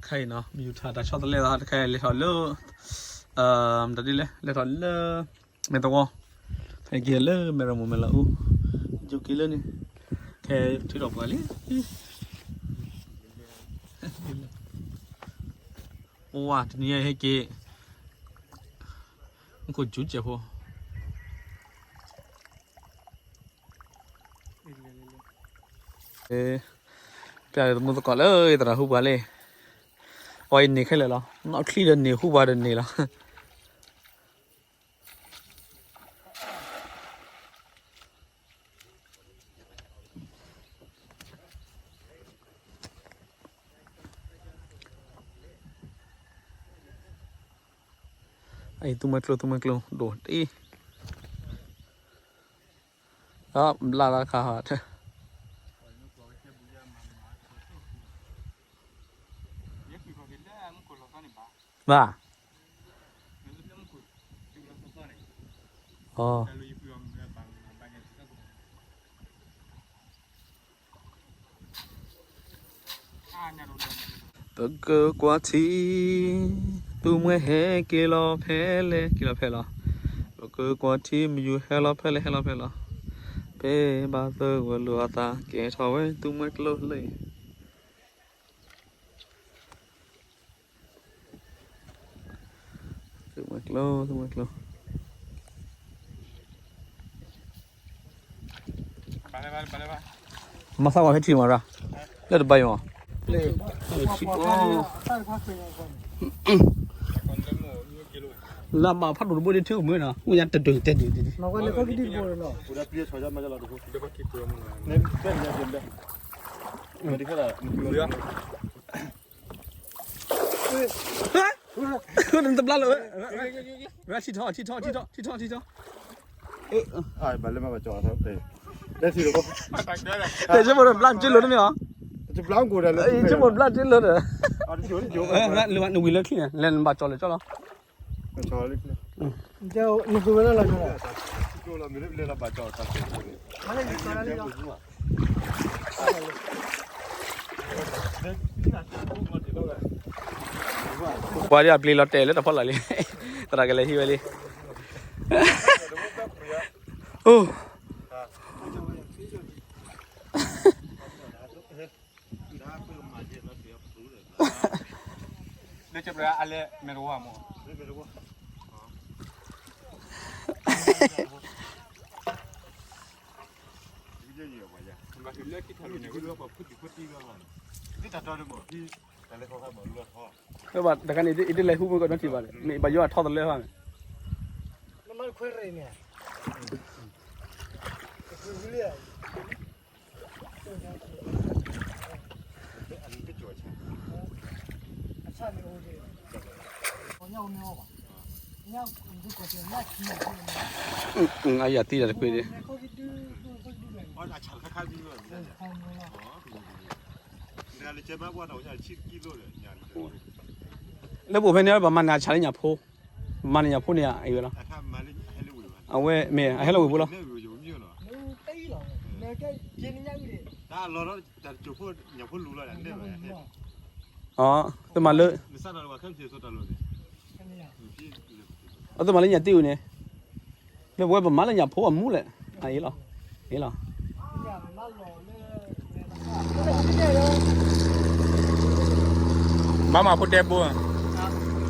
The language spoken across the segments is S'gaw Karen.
ခဲအံၤနီၤ မယူၤထၣ်တၢ်ဆီတလဲသး တခါအံၤလဲၤထီၣ်လၢ တၢ်ဒ်လဲၣ် လဲၤထီၣ်လၢ မဲာ်သဝီ ဖဲက့ၤလၢမဲၢ်ရမိၢ်မဲာ်လးအူ ယိၤက့ၤလၢန့ၣ် ခဲထုးထီၣ်ပှၤလံ ဝါ တနံၤအံၤဟဲက့ၤ မူခိၣ်စူၤစဲးဖိ ပျဲသမူသကိးလၢယသရၣ်ဟူပှၤလံ, အဝဲအံၤန့ၢ်ခဲလၢာ်လီၤ, နီၣ်ချံဒီးန့ၢ်ဟူပှၤဒီးန့ၢ်လီၤ. အံၤ သူမှဲကျိ သူမှဲကျိ ဒိၣ်တအံၤ, ဘျၣ်လၢခါဟး ဘၣ် ပကကွၢ်ထံ သူမှဲဟဲက့ၤလီၤဖဲလဲၣ် က့ၤလီၤဖဲလီၤ, ပကကွၢ်ထံ မယူၤဟဲလီၤဖဲလဲၣ် ဟဲလီၤဖဲလီၤ, ဖဲဘၣ်သဂၢၢ်လိာ်အသး ကဲထီၣ်ဝဲ သူမှဲကျိလၢ သူမှဲကျိ သူမှဲကျိ မၤသးဝဲဖဲထံမၤရၢ် လၢတဘၣ်ယီၤ လၢဘၣ်ဖးဒိၣ်တဘိ ဒ်ထံအိၣ်မုာ်နီၤ မ့ၢ်ညါတဒုးတဲဒုးဒ်န့ၣ် နတဘျါလၢၤဝဲ ထံထီၣ် ထံထီၣ် ထံထီၣ် ထံထီၣ် တဲဆိမိၣ်ဒီးဘျါက့လိာ်တမ့ၢ်အီၤ ဆိမိၣ်ဘျါက့လိာ်ဒီး နဝံၤလၢချံန့ၣ် လဲၤနဘၣ်ကၠီလၢာ်ကၠီလီၤ ပှၤဒ်အပျ့ၤလီၤတဲာ်လၢတၢ်ဖီလာ်လံ သရၣ်ကလဲၤဟံးဝဲလံ အိၣ် လၢကပှဲၤအလဲၣ်မဲာ်တဝါမး ဘၣ်တခါန့ၣ် အံၤတလဲၤဟူမုၢ်ကီးနီတထံၣ်ဘၣ်န့ၣ် ဘၣ်ယိၣ်အထီတလၢဘၣ်န့ၣ် အယၤတံၢ်တၢ်တကွ့ဒံး လၢပအိၣ်ဖဲန့ၣ် ပမၤန့ၢ်အဆၣ်လၢညၣ်ဖိ, ပမၤန့ၢ်ညၣ်ဖိန့ၣ် အဝဲမ့ၢ်အဟဲလၢဝ့ၢ်ဖိလီၤ. အ သုမၤလၢ အသုမၤလၢညၣ်တံၢ်အူန့ၣ် လၢပဝဲပမၤလၢညၣ်ဖိအမူလဲၣ်, အအံၤလီၤ, အံၤလီၤ. မၤမၤဖိတဲဘိ,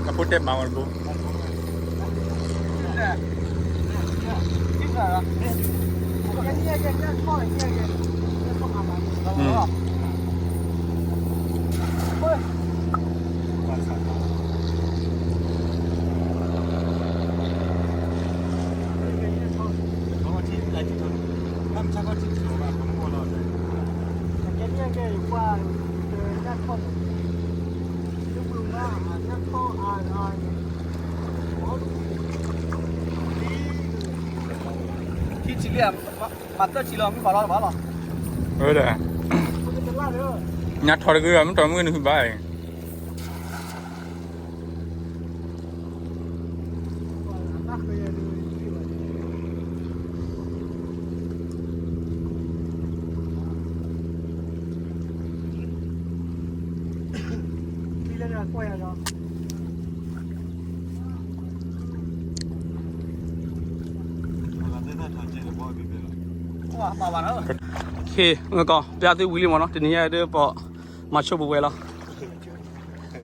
အဖိတဲမၤဝဲတဘိ. ထံထံလံ, မၤသၢထံလီၤ မ့ၢ်ပှၤလီၤတဘၣ်လီၤ. ညါထီၣ်တဂ့ၤ မ့ၢ်ထီၣ်မုၢ်နုာ်ဘၣ်အံၤ. လၢ ကီး ပျးသုဝံၤလံမ့ၢ်နီၤ, တနံၤညါဒီးပမၤဆိပဝဲလီၤ.